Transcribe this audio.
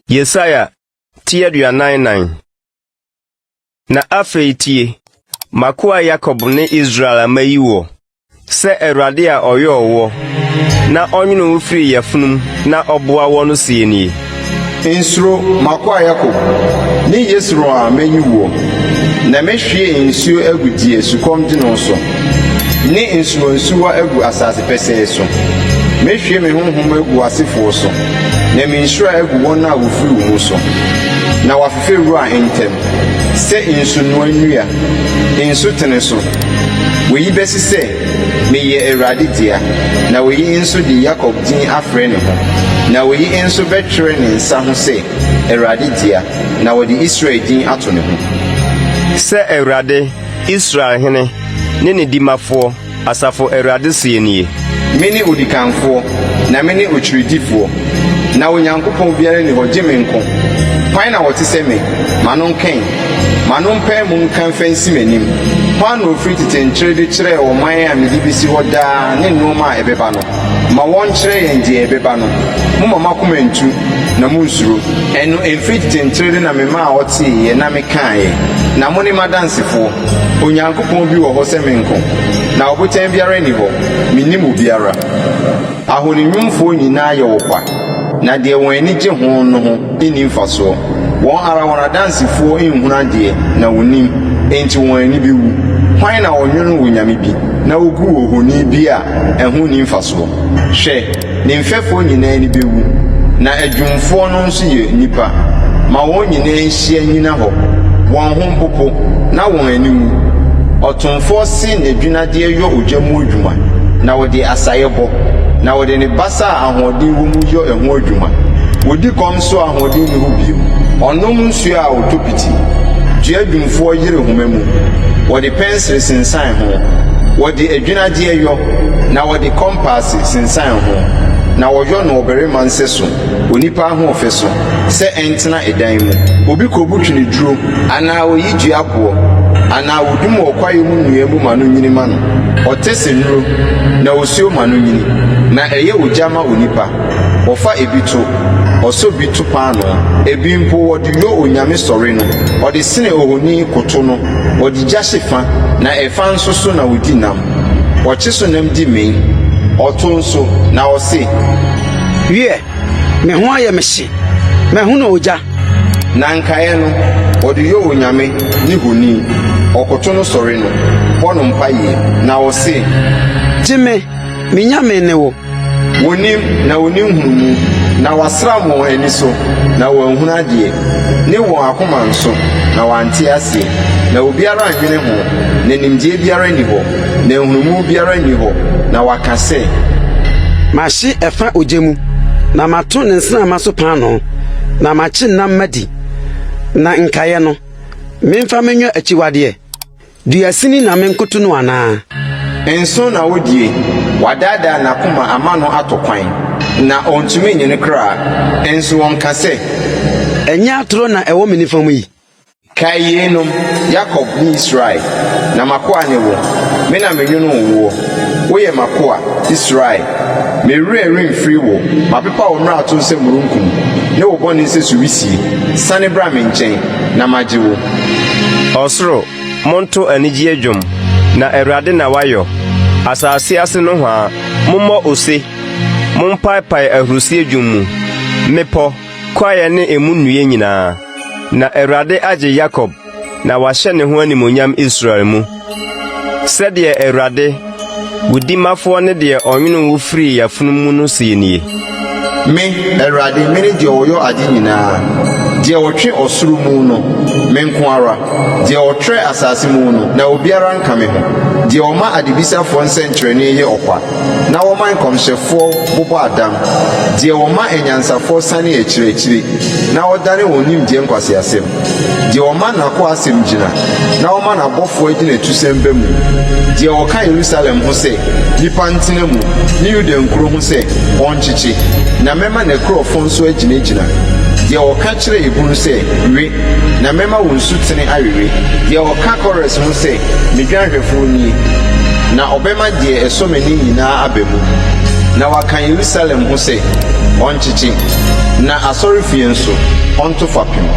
Yesaia ti 44. Na afei tie, m'akoa Yakob ne Israel a mayi woɔ, sɛ Awurade a ɔyɔɔ woɔ, na ɔnwonoo wo firii yafunum na ɔboa woɔ no seɛ nie. Nsuro, m'akoa Yakob, ne Yesurun a mayi woɔ, na mɛhwie nsuo agu deɛ sukɔm de no so, ne nsuwansuwa agu asase pɛsɛɛ so. Mɛhwie me honhom agu w'asefoɔ so, na me nhyira agu wɔn a wɔfiri wo mu so, na wɔafefɛ wura ntɛm sɛ nsunoa nnua, nsutene so. Wei bɛse sɛ, Meyɛ Awurade dea, na wei nso de Yakob din afrɛ ne ho, na wei nso bɛtwerɛ ne nsa ho sɛ, Awurade dea, na wɔde Israel din ato ne ho. Sɛ Awurade, Israel hene, ne ne dimafoɔ, Asafo Awurade seɛ nie. Mene odikanfoɔ, na mene okyiridifoɔ, na Onyankopɔn biara nni hɔ gye me nko. Hwan na ɔte sɛ me? Ma no nka ɛ! Ma no mpae mu nka mfa nsi m'anim. Hwan na ɔfiri tete nkyere de kyerɛɛ ɔman a mede bɛsi hɔ daa ne nnoɔma a ɛbɛba no? Ma wɔnkyerɛ yɛn deɛ ɛbɛba no. Momma mo akoma nntu, na monnsuro. Ɛno ɛmfiri tete nkyere na memaa wɔteeɛ na mekaeɛ, na mone m'adansefoɔ. Onyankopɔn bi wɔ hɔ sɛ me nko, na ɔbotan biara nni hɔ, mennim obiara. Ahoninwomfoɔ nyinaa yɛ ɔkwa, na deɛ wɔn ani gye ho no ho nni mfasoɔ. Wɔn ara wɔn adansefoɔ nhunu adeɛ na wɔnnim, enti wɔn ani bɛwu. Hwan na ɔnwonoo onyame bi, na ɔguu ohoni bi a ɛho nni mfasoɔ? Hwɛ! Ne mfɛfoɔ nyinaa ani bɛwu, na adwumfoɔ no nso yɛ nnipa. Ma wɔn nyinaa nhyia nnyina hɔ, wɔn ho mpopo, na wɔn ani nwu. Ɔtomfoɔ se n'adwinnadeɛ yɔ ogya mu adwuma, na ɔde asaeɛ bɔ, na ɔde ne basa a ahoɔden wɔ mu yɔ ɛho adwuma. Ɔdi kɔm nso a ahoɔden nni hɔ bio, ɔnom nsuo a ɔtɔ piti. Dua dwumfoɔ yere homa mu, wɔde pɛnsere sensan ho, wɔde adwinnadeɛ yɔ. Na wɔde kɔmpase sensan ho, na wɔyɔ no ɔbarima nsɛso, onipa ahoɔfɛ so, sɛ ɛntena ɛdan mu. Obi kɔbu tweneduro, anaa ɔyi dua boɔ, anaa ɔdum wɔ kwaeɛ mu nnua mu ma no nyini ma no. Ɔtɛ sɛ nnuro, na osuo ma no nyini, na ɛyɛ ogya ma onipa. Wɔfa ebi to, ɔsɔ bi to paanoo, ebi mpo wɔde yɔ onyame sɔre no, wɔde sene ohoni koto no, wɔde gya hye fa, na ɛfa nso so na wɔdi nam. Ɔkye so nam di mee, ɔto nso, na ɔse. Wiɛ, me ho ayɛ me hye, mahunu ogya. Na nkaeɛ no, ɔde yɔ onyame ne honi, ɔkoto no sɔre no, bɔ no mpaeɛ, na ɔse. Gye me, me nyame ne wo. Wɔnnim, na wɔnni nhunumu, na wɔasram wɔn ani so, na wɔanhunu adeɛ, ne wɔn akoma nso, na wɔante aseɛ. Na obiara nnwene ho, na nimdeɛ biara nni hɔ, na nhunumu biara nni hɔ, na wɔaka sɛ. Mahye ɛfa ogya mu, na mato ne nsramma so paanoo, na makye nam madi, na nkaeɛ no, memfa menyɔ akyiwadeɛ? Dua sini na menkoto no anaa? Nso na wodie, wadaadaa n'akoma ama no atɔ kwan, na ɔntumi nnye ne kra, nso ɔnka sɛ. Ɛnyɛ atoro na ɛwɔ me nifa mu yi? Kae yeinom, Yakob ne Israel, na m'akoa ne wo, me na menwonoo woɔ, woyɛ m'akoa, Israel. Me werɛ remfiri wo, mapepa wo mmarato sɛ mununkum, ne wo bɔne sɛ suwisie. Sane bra me nkyɛn, na magye wo. Ɔsoro, monto anigyeɛ dwom, na Awurade na wayɔ. Asase ase nohoa, mommɔ ose, mompaepae ahurisie dwom mu, mmepɔ, kwaeɛ ne emu nnua nyinaa. Na Awurade agye Yakob, na wahyɛ ne ho animuonyam Israel mu. Sɛdeɛ Awurade, wo dimafoɔ ne deɛ ɔnwonoo wo firii yafunu mu no seɛ nie. Me, Awurade, mene deɛ ɔyɔ ade nyinaa, deɛ ɔtwe ɔsoro mu no, me nko ara, deɛ ɔtrɛ asase mu no, na obiara nka me ho, deɛ ɔma adebisafoɔ nsɛnkyerɛnneɛ yɛ ɔkwa, na wɔma nkɔmhyɛfoɔ bobɔ adam, deɛ ɔma anyansafoɔ sane akyiriakyiri, na ɔdane wɔn nimdeɛ nkwaseasɛm. Deɛ ɔma n'akoa asɛm gyina, na ɔma n'abɔfoɔ agyinatusɛm ba mu, deɛ ɔka Yerusalem ho sɛ, 'Nnipa ntena mu, ne Yuda nkuro ho sɛ, 'Wɔnkyekye, na mɛma n'akurɔfoɔ nso agyinagyina, deɛ ɔka kyerɛ ebunu sɛ, 'We, na mɛma wo nsutene awewe, deɛ ɔka Kores ho sɛ, 'Me dwanhwɛfoɔ nie, na ɔbɛma deɛ ɛsɔ m'ani nyinaa aba mu. Na wɔaka Yerusalem ho sɛ, 'Ɔnkyekye, na asɔrefie nso, ɔnto fapem.